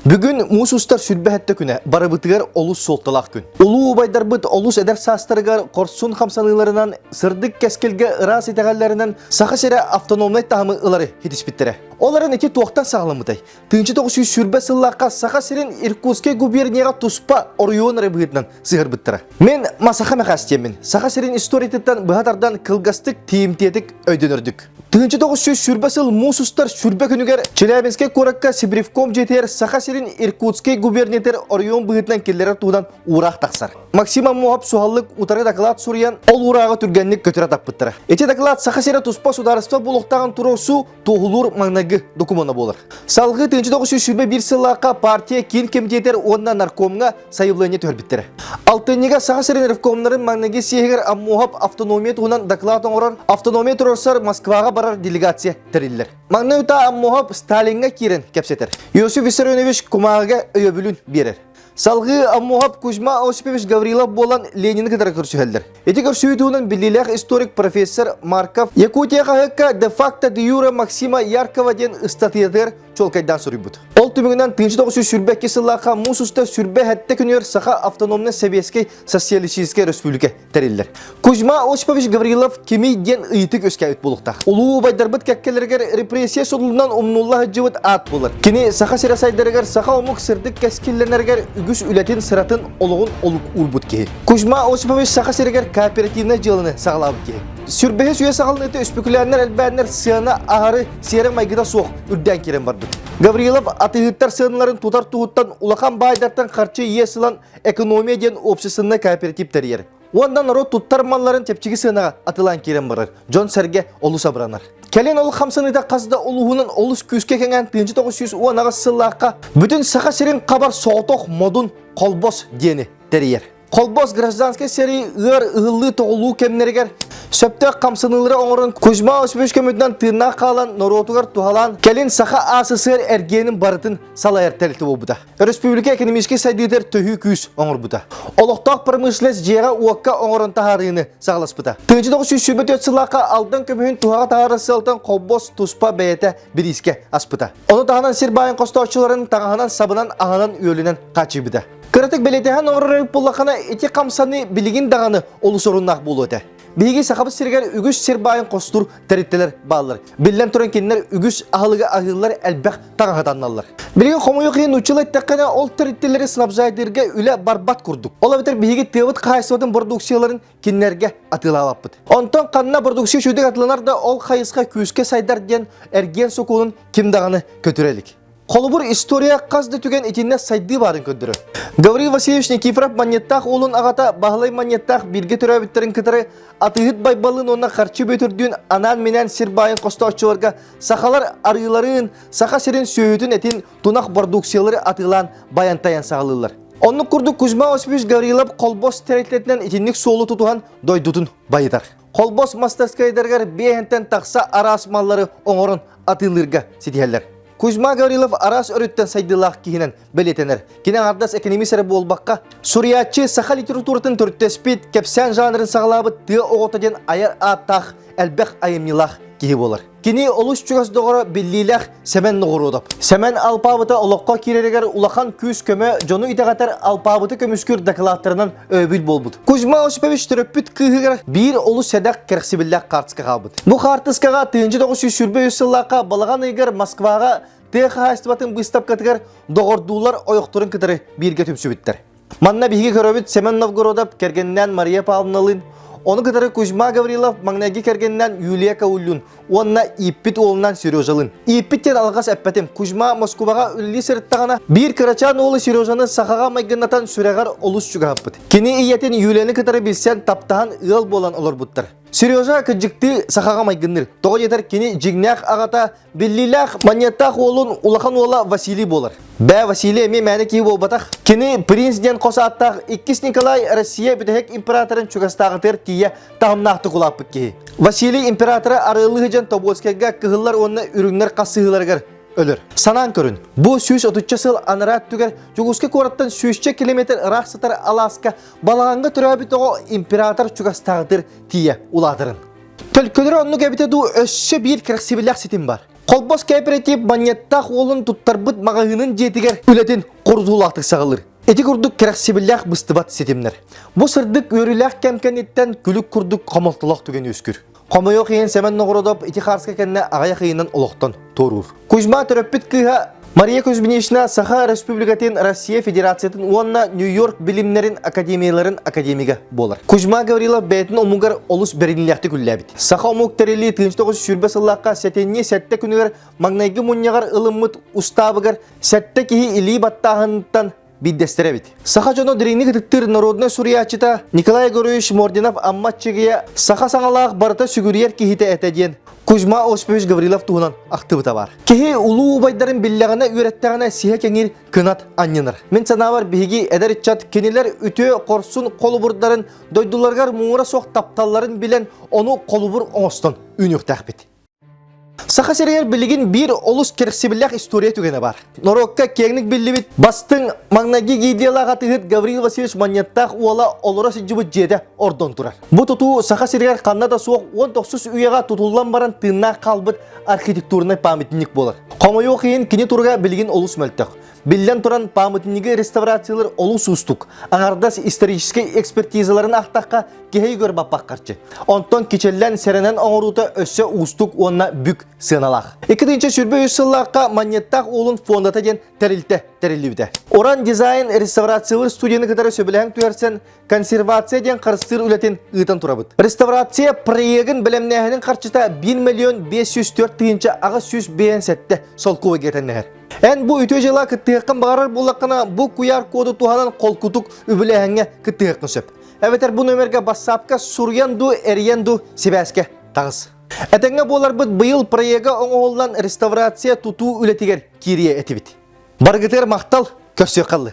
Бүгүн муус устар сүрбэһэттэ күнэ барыбытыгар олус суолталаах күн. Улуу убайдарбыт олус эдэр саастарыгар хорсун хамсаныыларынан, сырдык кэскилгэ ыраас итэҕэллэринэн Саха сирэ автономнай таһымы ылары ситиспиттэрэ. Ол эрэн ити туохтан саҕаламмытай? 1920 сыллаахха Саха сирин Иркутскай губернияҕа туспа оройуон эрэ быһыытынан сыһыарбыттара. Мин Масаха Мэхээс диэммин. Саха сирин историятыттан быһа тардан кылгастык, тиийимтиэтик өйдөнөрдүк. 1920 сыл муус устар сүрбэ күнүгэр Челябинскай куоракка Сибревком дьиэтигэр Саха сирин Иркутскай губерниятыгар оройуон быһыытынан киллэрэр туһунан уураах тахсар. Максим Аммоһов суһаллык утары дакылаат суруйан, ол уурааҕы түргэнник көтүрэ таппыттара. Ити дакылаат Саха сирэ туспа судаарыстыба буолуохтааҕын туруорсуу туоһулуур маҥнайгы докумуона буолар. Салгыы 1921 сыллаахха партия киин кэмитиэтэр уонна наркомҥа сайабылыанньа түһэрбиттэрэ. Алтынньыга Саха сирин ревкомнарын маҥнайгы съеһигэр Аммоһов автономия туһунан доклад оҥорор, автономия туруорсар Москваҕа барар делегация тэриллэр. Маҥнай утаа Аммоһов Сталиҥҥа киирэн кэпсэтэр. Иосиф Виссарионович кумааҕыга өйөбүлүн биэрэр. Салгыы Аммоһов Кузьма Осипович Гаврилов буолан Ленини кытары көрсүһэллэр. Ити көрсүһүү туһунан биллиилээх историк профессор Марков Якутия хаһыакка де-факто де-юре Максима Яркова диэн ыстатыйатыгар чуолкайдаан суруйбут. Ол түмүгүнэн 1922 сыллаахха муус уста сүрбэ сэттэ күнүгэр Саха автономнай Сэбиэскэй Социалистическай Республика тэриллэр. Кузьма Осипович Гаврилов кимий диэн ыйытык үөскээбит буолуохтаах. Улуу убайдарбыт кэккэлэригэр репрессия содулунан умнулла сылдьыбыт аат буолар. Кини Саха сирэ сайдарыгар саха омук сырдык кэскиллэнэригэр үгүс үлэтин, сыратын, олоҕун олук уурбут киһи. Кузьма Осипович Саха сиригэр кооперативнай дьыаланы саҕалаабыт киһи. Сүрбэһис үйэ саҕаланыыта үспүкүлээннэр элбээннэр сыана аһары сиэрэ-майгыта суох үрдээн киирэн барбыт. Гаврилов атыыһыттар сыаналарын тутар туһуттан улахан баайдартан харчы иэс ылан экономия диэн общественнай кооператив тэрийэр. Уонна норуот туттар малларын чэпчэки сыанаҕа атылаан киирэн барар. Дьон-сэргэ олус абыранар. Кэлин ол хамсаныыта хас да улууһунан олус күүскэ кэҥээн 1918 сыллаахха бүтүн Саха сирин хабар соҕотох модун Холбос диэни тэрийэр. Холбос гражданскай сэрии ыар ыһыллыы-тоҕулуу кэмнэригэр сөптөөх хамсаныылары оҥорон Кузьма Осипович көмөтүнэн тыыннаах хаалан норуотугар туһалаан кэлин Саха АССР эргиэнин барытын салайар тэрилтэ буолбута. Өрөспүүбүлүкэ экономическай сайдыытыгар төһүү күүс оҥорбута. Олохтоох промышленность дьиэҕэ-уокка оҥорон таһаарыыны саҕаласпыта. 1924 сыллаахха Алдан көмүһүн туһаҕа таһаарар сыалтан Холбос туспа бэйэтэ бириискэ аспыта. Ону таһынан сир баайын хостооччуларын таҥаһынан, сабынан, аһынан-үөлүнэн хааччыйбыта. Кыратык бэлиэтэһэн оҥорор эбит буоллаххына, ити хамсаныы билигин даҕаны олус оруннаах буолуо этэ. Биһиги Сахабыт сиригэр үгүс сир баайын хостуур тэрилтэлэр бааллар. Биллэн туран кинилэр үгүс аһылыгы аһыыллар, элбэх таҥаһы танналлар. Билигин хомойуох иһин нууччалыы эттэххинэ, ол тэрилтэлэри снабжайдыырга үлэ барбат курдук. Ол эбэтэр биһиги тыабыт хаһаайыстыбатын бородууксуйаларын кинилэргэ атыылаабаппыт. Онтон ханна бородууксуйа үчүгэйдик атыыланар да, ол хайысха күүскэ сайдар диэн эргиэн сокуонун ким даҕаны көтүрэ илик. Холобур, история хас да түгэн итиннэ сайдыы баарын көрдөрөр. Гаврил Васильевич Никифоров Манньыттаах уолун аҕата Баһылай Манньыттаах бииргэ төрөөбүттэрин кытары атыыһыт Байбаллыын уонна Харчы Бүөтүрдүүн анаан-минээн сир баайын хостооччуларга сахалар арыыларын, Саха сирин сүөһүтүн этин, тунах бородууксуйалары атыылаан байан-тайан саҕалыыллар. Оннук курдук Кузьма Осипович Гаврилов Холбос тэрилтэтинэн итинник суолу тутуһан дойдутун байытар. Холбос мастарскайдарыгар биэһэнтэн тахса араас маллары оҥорон атыылыырга ситиһэллэр. Кузьма Гаврилов араас өрүттэн сайдыылаах киһинэн бэлиэтэнэр. Кини аҥардас экономист эрэ буолбакка, суруйааччы саха литературатын төрүттэспит, кэпсээн жанрын саҕалаабыт тыа оҕото диэн айар ааттаах элбэх айымньылаах киһи буолар. Кини олус чугас доҕоро биллиилээх Сэмэн Ноҕуруодап. Сэмэн алпаабыта олоххо киирэригэр улахан күүс-көмө, дьону итэҕэтэр алпаабыты көмүскүүр дакылааттарынан өйөбүл буолбут. Кузьма Осипович төрөппүт кыыһыгар биир олус сэдэх кэрэхсибиллээх хаартыска хаалбыт. Бу хаартыскаҕа 1923 сыллаахха балаҕан ыйыгар Москваҕа тыа хаһаайыстыбатын быыстапкатыгар доҕордуулар ойохторун кытары бииргэ түмсүбүттэр. Манна биһиги көрөбүт Семен Новгородов кэргэнинээн Мария Павловналыын, ону кытары Кузьма Гаврилов маҥнайгы кэргэнинээн Юлия Кауллюн уонна ииппит уолунаан Сережалыын. Ииппит диэн алҕас эппэтим. Кузьма Москубаҕа үлэлии сырыттаҕына, биир кырачаан уолу Сережаны сахаҕа майгыннатан сүрэҕэр олус чугаһаппыт. Кини ийэтин Юлияны кытары билсэн, таптаһан ыал буолан олорбуттар. Сережа кырдьыктыы сахаҕа майгынныыр. Тоҕо диэтэр кини дьиҥнээх аҕата Биллиилээх манньыаттаах уолун улахан уола Василий буолар. Бээ Василий эмиэ мээнэ киһи буолбатах. Кини принц диэн хос ааттаах иккис Николай Россия бүтэһик императорын чугастааҕытыгар тиийэ таһымнаахтык улааппыт киһи. Василий императора арыаллыы сылдьан Тобольскайга кыһыллар уонна үрүҥнэр хасыһыыларыгар өлөр. Санаан көрүн, бу 130 сыл анараа өттүгэр Дьокуускай куораттан сүүсчэ километр ыраах сытар алааска балаҕаҥҥа төрөөбүт оҕо император чугастааҕытыгар тиийэ улаатарын. Төлкөлөрө оннук эбитэ дуу өссө биир кэрэхсэбиллээх ситим бар. Холбос кооператив Манньыаттаах уолун туттарбыт маҕаһыынын дьиэтигэр үлэтин хорутуулаахтык саҕалыыр. Ити курдук кэрэхсибиллээх быстыбат ситимнэр. Бу сырдык үөрүүлээх кэм кэнниттэн күлүк курдук хомолтолоох түгэн үөскүүр. Хомойуох иһин Сэмэн Ноҕородоп ити хаарска кэннэ аҕыйах ыйынан олохтон туоруур. Кузьма төрөппүт кыыһа Мария Кузьминична Саха Республикатын, Россия Федерациятын уонна Нью-Йорк билимнэрин академияларын академига буолар. Кузьма Гаврилов бэйэтин омугар олус бэриниилээхтик үллээбит. Саха омук тэрилии 1920 сыллаахха сэтинньи сэттэ күнүгэр маҥнайгы мунньаҕар ылыммыт устаабыгар сэттэ киһи илии баттааһыныттан биирдэстэрэ эбит. Саха дьоно дириҥник ытыктыыр народнай суруйааччыта Николай Егорович Мординов Амма Аччыгыйа саха саҥалаах барыта сүгүрүйэр киһитэ этэ диэн Кузьма Осипович Гаврилов туһунан ахтыбыта баар. Киһи улуу убайдарын биллэҕинэ үөрэттэҕинэ сиһэ кэҥиир кынат анньынар. Мин санаабар биһиги эдэр ыччат кинилэр үтүө хорсун холобурдарын дойдуларыгар муҥура суох тапталларын билэн ону холобур оҥостон үүнүөхтээхпит. Саха сиригэр билигин биир олус кэрэхсэбиллээх история түгэнэ баар. Норуокка киэҥник биллибит бастыҥ маҥнайгы гильдиялаах атыыһыт Гаврил Васильевич Манньыаттаах уола олоро сылдьыбыт дьиэтэ ордон турар. Бу тутуу Саха сиригэр ханна да суох 19 үйэҕэ тутуллан баран тыыннаах хаалбыт архитектурнай памятник буолар. Хомойуох иһин кини туруга билигин олус мөлтөх. Биллэн туран, памятнигы реставрациялар олус уустук. Аҥардас историческай экспертизаларын аахтахха, киһи өйгөр баппах харчы. Онтон кичэллэн сэрэнэн оҥоруута өссө уустук уонна бүк сыаналаах. 2023 сыллаахха Манньыттаах уолун фондата диэн тэрилтэ тэриллибитэ. Уран дизайн реставрациялыыр студияны кытары сөбүлэһэн түһэрсэн консервация диэн харыстыыр үлэтин ыытан турабыт. Реставрация проегын бэлэмнээһинин харчыта 1 миллион 504 тыһыынча 857 солкуобайга тэннэһэр. Эн бу үтүө дьыала кыттыһыаххын баҕарар буоллаххына, бу QR-коду туһанан холкутук үбүлээһиҥҥэ кыттыһыаххын сөп. Эбэтэр бу нүөмэргэ бассаапка суруйан дуу, эрийэн дуу сибээскэ таҕыс. Этэҥҥэ буоларбыт быйыл проега оҥоһуллан реставрация тутуу үлэтигэр киириэ этибит. Барыгытыгар махтал, көрсүөххэ.